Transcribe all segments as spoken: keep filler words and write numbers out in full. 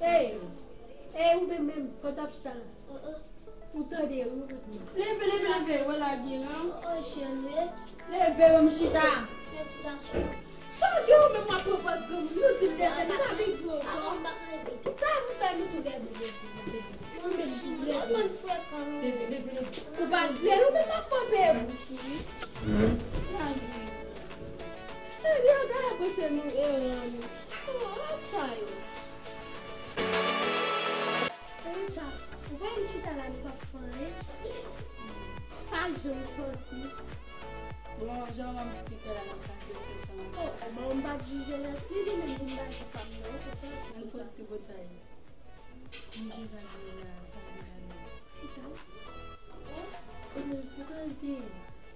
Ey, ey, ou menm menm, kote w ap chita la? Ou tande, wi, ou tande. Leve, leve, leve, wè la gen lan. Oh, cheri. Leve, ban m chita. Gen ti gason. Sa w gen ou menm w ap pran pòz granmoun, nou di l leve, nou pa vin di w ankò. Sa pou fè nou tou leve, leve, leve. Ou menm tou leve. Leve, leve, leve. Ou pa vle, nou menm ap frape bouch ou, wi. Lage. Lage, yo gade pou se nou eran nou. Oh, sa yo. Rita, ou pa m chita la, nou p ap fè anyen. Pa janm sòti. Bon, jan manmi te fè la, nou ka sòti ansanm. Oh, bon, m pa t jije Leslie, li menm pou m pa di pa m non, se sa. Ann poste bòt a li. Mwen se sa gen la, sa gen la. Rita. Oh, pou kalite.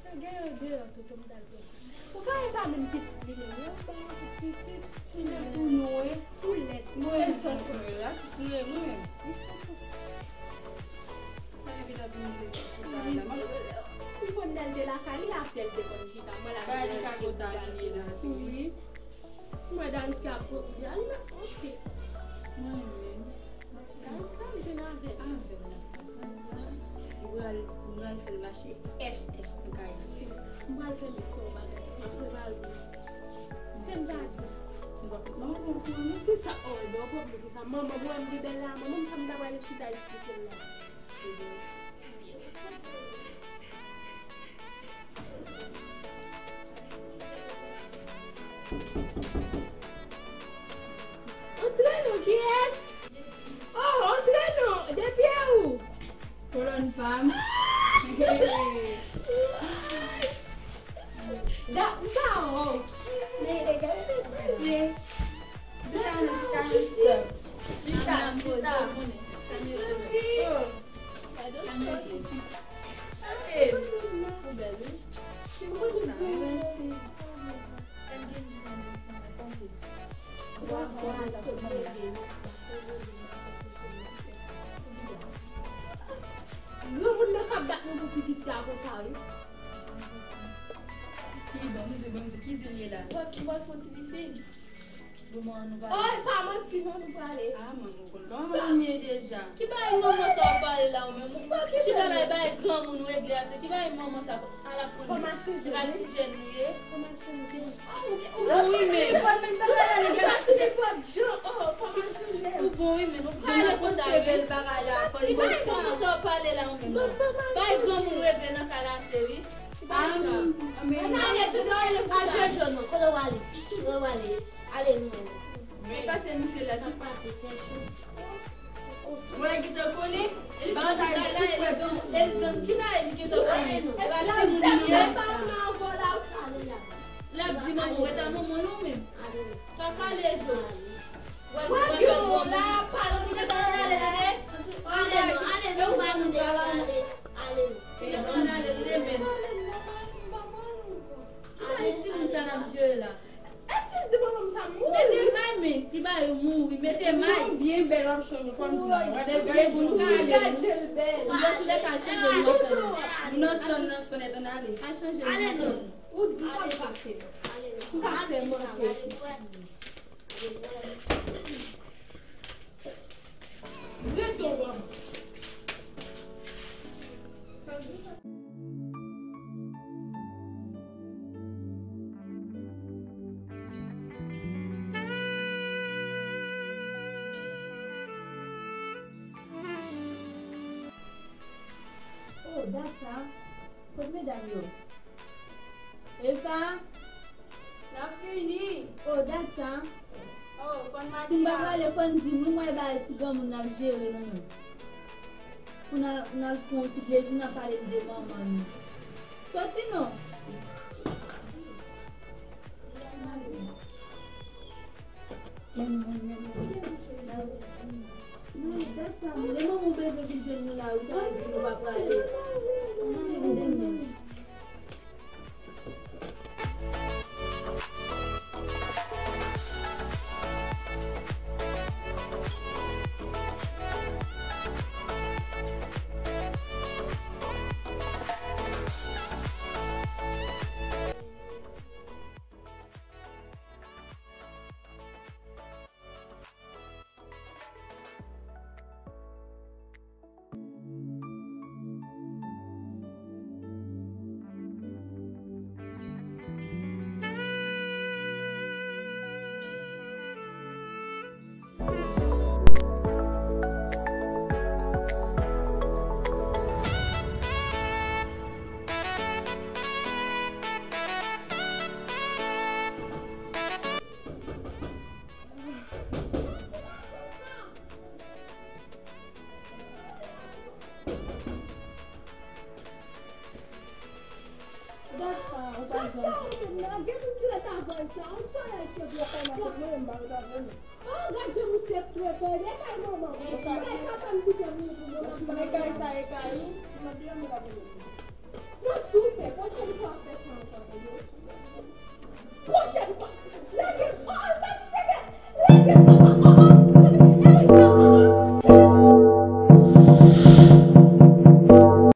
Sa gen yo deyò, tonton m t al pèdi. Ou pa wè pa menm pitit li menm, yo ba yon pitit. Ti nèg tou nou, wi. Tou lèd. Mwen, e san sans. Rasis mwen, mwen menm. Li san sans. Mwen epi l ap vin te chita la. M konn lè l te lakay li, atè l te konn chita. Mwen la. Ba li kakot a li la tou. Wi. Mwen Dansky ap pran kou li a, li mèt monte. Mwen menm. Dansky ap jwenn avè l. Avè l. Li pral, li pral fè l mache S S nan kay la. M pral fè mesye yon bagay. M ap prepare pou mesye. Te m pa di. Non, non, non, non. Kisa? Oh, ebyen, ou konprann kisa? Manman mwen, m rebèl la. Manman m, sa m ta pral chita eksplike l la. Antre non, kiyès? Oh, antre non, de pye ou? Kolòn pa m. Da, m pa wè w. Men, gade, gade. Chita non, chita non, sè. Chita, chita. Oh. Gade. Ou bèl, wi. Granmoun nan k ap bat nou pou pi piti a konsa, wi. Ki bon, mizè, bon, mizè, ki zen ye la? Ou wè ki bòl fon ti pisin? Bon, bon, nou pale. Oh, e pa manti non, nou pale. Ah, man, nou konn kòman manman m ye deja. Ki bagay manman sa w pale la, ou menm? Ou chita la, e bagay granmoun regle a, se ki bagay manman sa? Ala fon. Fò m al chanje, wi. Ti jèn li ye. Fò m al chanje. Ah, ou, ou bon, wi, men. Fò l menm pa pale nèg sa ti nenpòt jan. Oh, fò m al chanje. Ou bon, wi, men. Ou pale konsa, wi. Ki bagay manman sa w pale la, ou menm? Bagay granmoun regle nan kay la, se wi. Ki bagay sa? Ann ale tou deyò, ale konsa. Pa jèjè non, kote w ale? Kote w ale? Ale nou. Pase misye la. Sa pase, fè cho. Mwen gentan konnen, bagay sa yo tou prè. Ki bagay li gentan konnen? L ap di manman w, rete ak manman w non menm. Pa pale jò. Wè gen yon la, pale, ale, ale, ale. Ale non, ale non, pa nou ale, ale. Ki bagay timoun sa n ap jere la? Èske l di manman m sa m mouri? Mete may, men. Ki bagay mouri? Mete may. Byen bèl, w ap chanje kòm di. Gade, gade pou nou ka ale. Gade jel bèl. Nan tou lè ka chanje nou ap fè. Nou nan sòn, nan sòn, ann ale. Al chanje nou ap fè. Ou di sa m pase. M pase manke. Rete w. Oh, dat sa. Kot medam yo? Eva, n ap vini. Oh, dat sa. Oh, fò n mache. Si n pa prale, fò n di m wi, mwen ba ti granmoun n ap jere nou menm. Pou n al, n al pran yon ti plezi, n ap pale de manman nou. Soti non. Non, dat sa, men lè manman w bezwen vin jwenn nou la, ou ta di nou pa prale. Gad jan misye ap trete, e kay manman m. Kay papa m kite m pou manman m. E kay sa, e kay ou. Nan soupe, pwochèn fwa w fè sa ankò, tande?